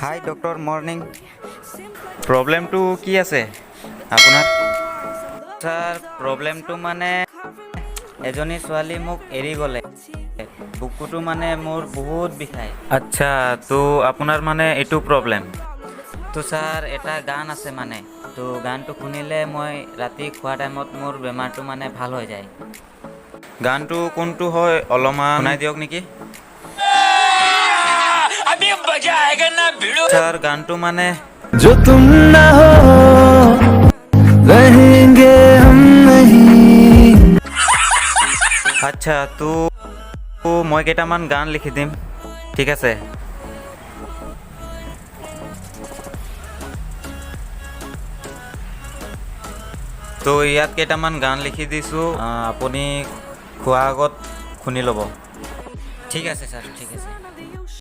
হাই doctor, morning. প্ৰব্লেমটো কি আছে আপোনাৰ? ছাৰ, প্ৰব্লেমটো মানে এজনী ছোৱালী মোক এৰি গ'লে বুকুটো মানে মোৰ বহুত বিষায়। আচ্ছা, তো আপোনাৰ মানে এইটো প্ৰব্লেম। তো ছাৰ, এটা গান আছে, মানে তো গানটো শুনিলে মই ৰাতি খোৱা টাইমত মোৰ বেমাৰটো মানে ভাল হৈ যায়। গানটো কোনটো হয়, অলপমান শুনাই দিয়ক নেকি? अभी मजा आएगा ना, भिड़ू। ছাৰ, গানটো মানে जो तुम न हो, रहेंगे हम नहीं। আচ্ছা, তো মই কেইটামান গান লিখি দিম, ঠিক আছে? তো ইয়াত কেইটামান গান লিখি দিছোঁ, আপুনি খোৱাৰ আগত শুনি ল'ব। ঠিক আছে ছাৰ, ঠিক।